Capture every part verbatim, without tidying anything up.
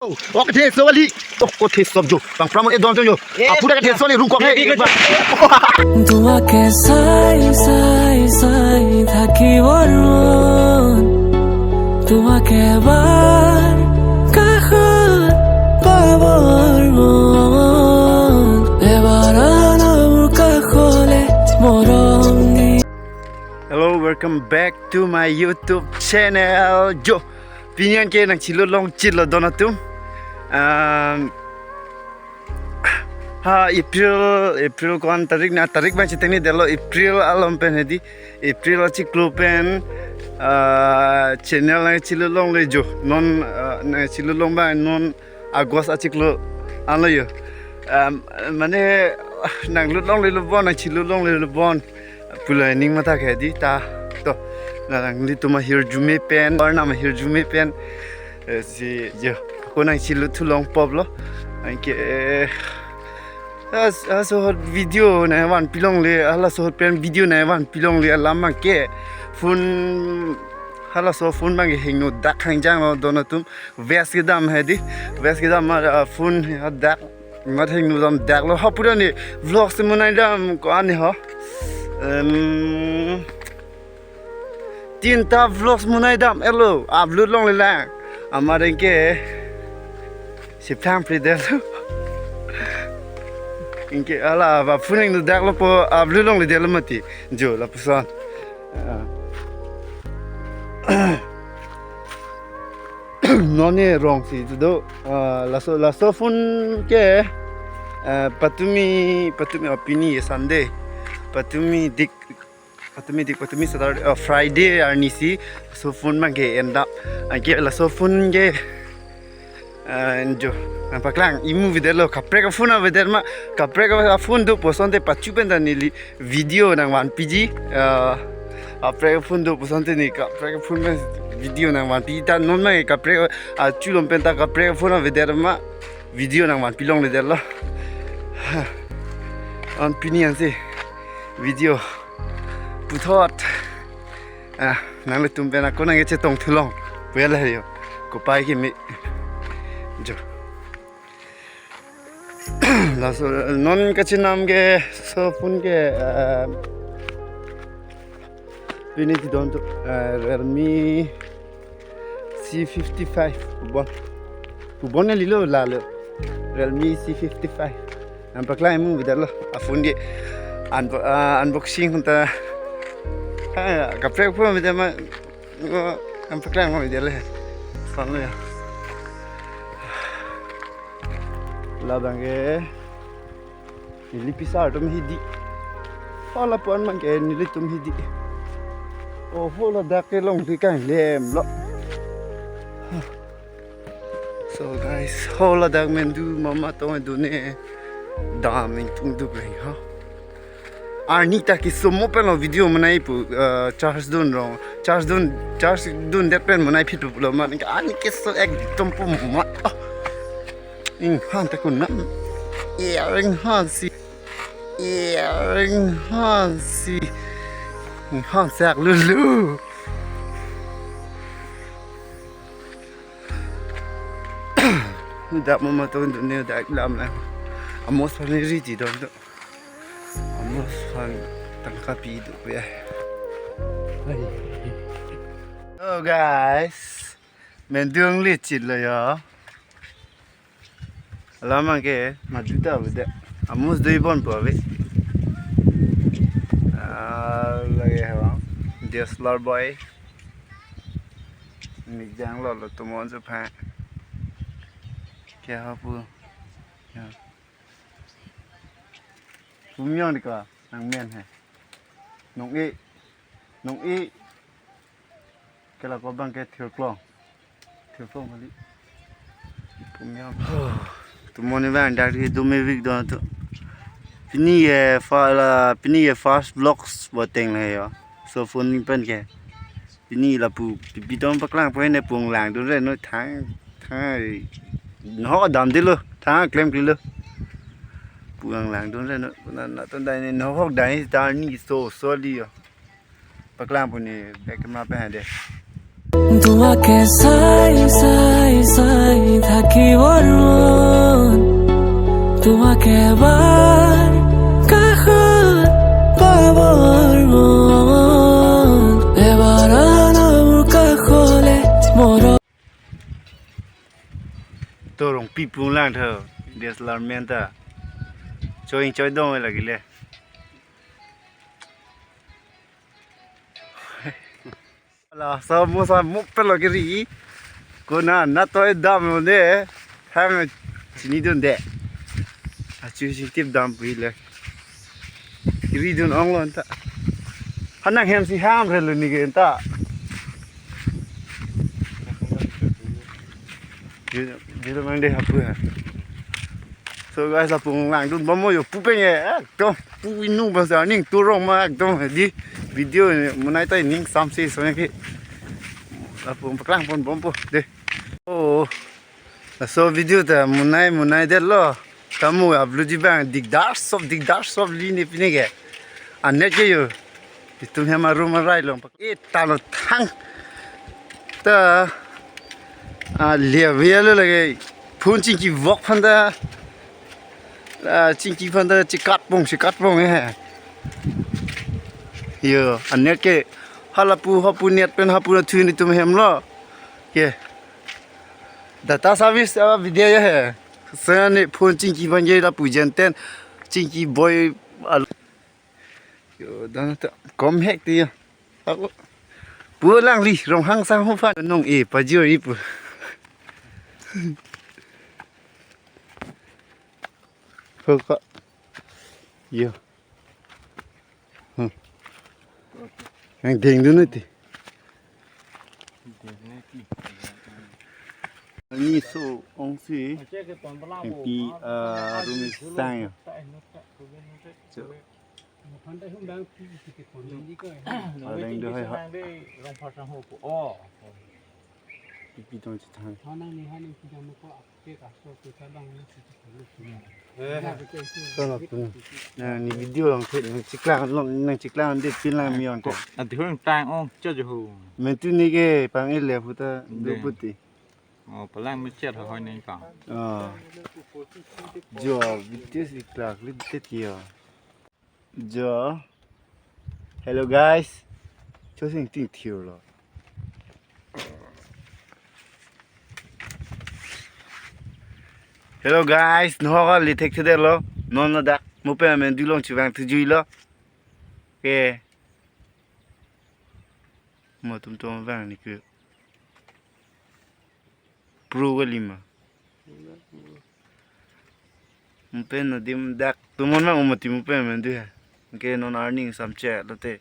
Oh, okay, so wali. Oh, okay, so jo. Bang pramon edon jo. Apura ke so wali rungkok he. Tuwa ke sai sai sai thaki warun. Tuwa ke bar kahun pawarun. Ebarana urka khole morong ni. Hello, welcome back to my YouTube channel. Jo, pini anke nangchilu long chit lo don atum. Um, ha, April, April ko-an tarik na, tarik bang chiteng ni delo, April alom pen hedi. April achiklo pen, ah, channel nangchilu longle jo. Non, ah, nangchilu long bang non August achiklo anlo jo. Um, mane, nanglut longle lo bon, nangchilu longle lo bon. Pulai ning matha ke di ta. To, nanglitum ahirjume pen, arnam ahirjume pen. Eh, si jo, ako nangchilu thu long pop lo. Anke, eh, as, as hot video nangvanpi longle, hala so hot pen video nangvanpi longle, alam ke phone, hala so phone bang ke hingno dak hangjang lo don atum. Vest kedam hedi, vest kedam ma, ah, phone hadak mat hingno dam dak lo. Apura ni vlog si monai dam ko-an ni ho. Em, tinta vlogs monai dam elo upload longle lang. Amat anke siplang pri delo. Anke hala ba phone hingno dak lo po upload longle delo mati. Jo lapuson. Ah. Non ne rong si do, ah, laso, laso phone ke, ah, patumi, patumi, oh, pini Sunday. Patumi dik, patumi dik, patumi Saturday, oh, Friday arni si. So phone bang ke end up. Anke laso phone ke, ah, enjo. Nangpaklang, imu video lo, kaprek phone avedet ma, kaprek phone do pusonte pachu pen ta neli video nangvanpiji, ah, kaprek phone do pusonte ni kaprek phone pen video nangvanpiji ta non ma kaprek, ah, chulom pen ta kaprek phone avedet ma video nangvanpi longle delo. An pini ansi video puthot. Ah, nanglitum pen ako nangkechetong thu long. Puya la yo. Kopai kimi. Jo. Laso non kachinam ke so phone ke, eh, pini chidon tu, eh, Realme C fifty-five bon. Bon ne lilo lalo. Realme C fifty-five. Nangpaklang imu video lo. A phone ke un-, ah, unboxing hunta. Ah, kaprek phone video ma, oh, nangpaklang mo video le. Son lo ya. Labang ke neli pisar atum hidi. Hala puan bang ke nelitum hidi. Oh, ho ladak ke long di kang lem lo. So guys, ho ladak mendu mama tong do ne. Dam ingtung duk reng ha. Arni ta keso mo pen lo video monai pu, eh, charge dun rong. Charge dun, charge dundet pen monai phit pulo man. Arni keso ekdom pu mat. Oh. Inghan ta kunam. Iya, inghan si. Iya, inghan si. Inghan sak lulu. Dak mama tong do ne dak lam lang. Amos pani riti dong do. Amos pan tangka pi do ya. Hai. Hello guys. Mendu ang lit chit lo ya. Alam ke madu ta ave de. Amos dui bon po ave. Ah, lage ha. D S L R boy. Mijang lo lo tumon su pha. Kya ha pu. Ya. Pumyong di ka nang men he. Nong i. Nong i. Kela ko bang ke thirklong. Thirklong kali. Pumyong. Tumon ni bang dak di dum mevik do tu. Pini ye fa la, pini ye first vlogs boteng le yo. So phone ni pen ke. Pini lapu pipi tong paklang po ne pung lang dun re no thang, thang. No dam dilo, thang klem klilo. Pung lang dun re no, na, na ton dai ne no hok dai ta ni so so li yo. Paklang po ne bek ma pe ha de. Tuwake sai sai sai thaki warun, tuwake bar kahun paborun, ebaran amur kahole moro. To Rongpi punglang tho, D S L R men ta. Choi choi dong lagi le. Laso mo sa mo pelo kiri. Konat natoi dam lo de. Hang chinidunde. Achu si tip dam pi le. Kiridun ong lo anta. Hanang hem si ham re lo ni ke anta. Jilo, jilo mang de hapu ha. So guys, lapu langdun bom mo yo pu peng e, ekdom pu inung bangsa ning turong ma ekdom di video monai tai ning samsi so ke. Lapu paklang pon bom po de. Oh. So video ta monai monai det lo. Kamu upload ji bang dikdar sop dikdar sop li ne pine ke. Anet ke yo. Itum hem arum arai long. E talo thang. Ta a liya viya lo lage. Phone chingki vok phanta. A chingki phanta chikat pong chikat pong he. Yo, anet ke halapu hapu net pen hapu na thuin itum hem lo. Ke. Data service a video ya he. Sene phone chingki bang ye lapu jenten chingki boi al- Yo, dan ta kom hek ti ya. Ako. Pu lang li Ronghang sang ho phan nong e pajir i pu. Ho ka. Yo. Hmm. Yang ding dun ti. Ni so ong si. Yang pi, ah, rumi sang yo. So. Adang do hai ha. Pipi tong chithang. Sana pun. Nang ni video long phet nang chiklang long nang chiklang det pin lang mi on ko. Adhung tang ong cho jo ho. Mentu ni ke pang ele puta do puti. Oh, palang mi chet hoi neng ka. Oh. Jo video si klak li det yo. Jo. Hello guys. Cho sing ting thiu lo. Hello guys, no ho li thek thedelo. Non na dak mo pe men dulong chivang thujui lo. Ke. Mo tum tum vang ni ke. Pro kali ma. Mo pen na dim dak tumon ma mo ti mo pen men du ha. Ke non arning samche lote.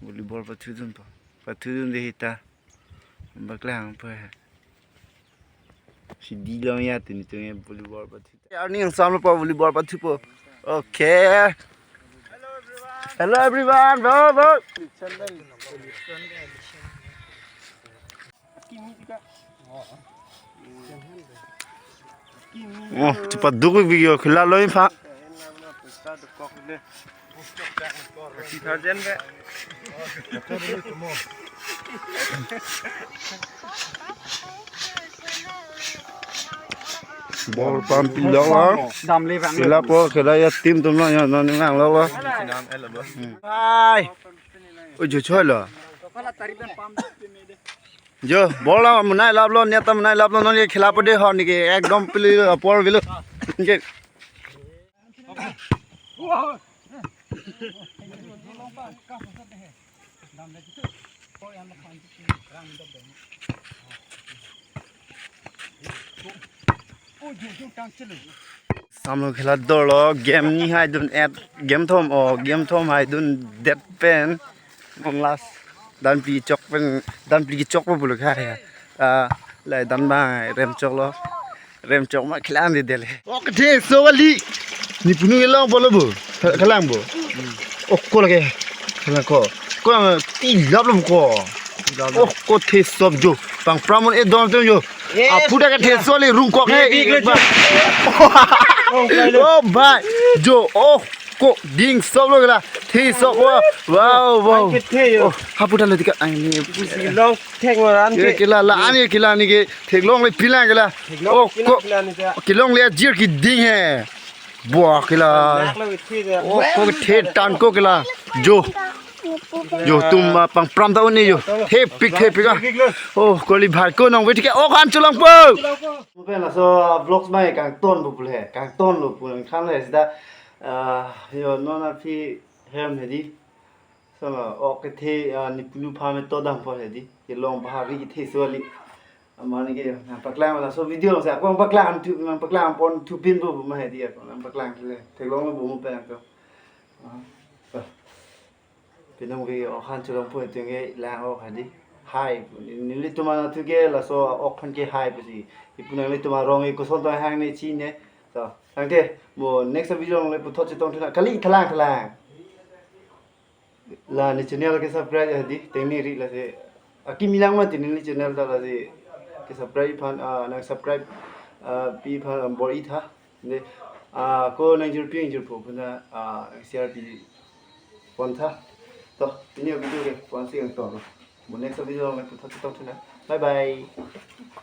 Volleyball pathudun pa. Pathudun de hita. Baklang pa ha. Si di long ya tini tunge volleyball pathu. Arning samlo pa volleyball pathu po. Okay. Hello everyone. Bo bo. Oh, cepat duk video khela loi pha. Ball pam pilok lo. Sila po khela ya team tum lo ya non nang lo lo. Hai. Oi jo choi lo. Jo, ball la munai lap lo, net ta munai lap lo, non ye khela pade ho nike ekdom pili apor bilo. Nike. Samlo khela dolo, game ni hai dun et, game thom o, game thom hai dun det pen. Om last dan pli chok pen, dan pli chok pen pulo kha ya. Ah, lai dan bang rem chok lo. Rem chok ma khela de dele. Ok the so kali. Ni punu elong bolo bo. Khalang bo. Ok ko lage. Khalang ko. Ko ti lap lo ko. Ok ko the sob jo. Pang pramon e don tem jo. Apu da ka the so le rung kok he. Oh bhai. Jo. Oh. ko ding sop lo kela. The sop wa. Wow, wow. Ang kethe yo. Oh, hapu ta lo tikat ang ni. Pusi long thek mo ran ye ke. Kela la an ye kela ni ke theklongle pilang kela. Theklong oh, pilang ko kela ni ta. Kelongle ajir keding he. Bua kela. Lak lo kethe ta. Oh, ko kethe tan ko kela. Jo. Jo tum ah, pangpram ta un-e jo. Thepik thepik ah. Oh, koli bhar ko nong wait ke. Oh, kan cholongpo. Mo pen laso vlogs mai kangton pu pule, kangton lo pu nang khan le sida. Ah, yo non aphi hem hedi. Sono ok kethe ah, ni pulu pha me to dam po hedi. Kelong bahari kethe so ali. Aman ke nang paklang laso video sa. Ako paklang thu, nang paklang pon thu pin pu ma hedi ako. Nang paklang le. Theklong lo bu mo pen to. Ah. Pinong ke ok han cholongpo tengke lang ok hadi. Hai, nelitum anatthu ke laso ok han ke hai pusi. Ipu nanglitum arong ke koson to hang ne chine. So, tangte mo next video le puthot chetong thuna kali thalang thalang. La ne channel ke subscribe hadi, tengni ri lasi. Akimi lang mati ne channel ta lasi. Ke subscribe phan, ah, nang subscribe, ah, pi phan, ah, bor-i tha. Ne, ah, ko nang jirpi nang jirpo puna, ah, share pi pon tha. To, pini video ke pon si ang to. Mo next video le puthot chetong thuna. Bye bye.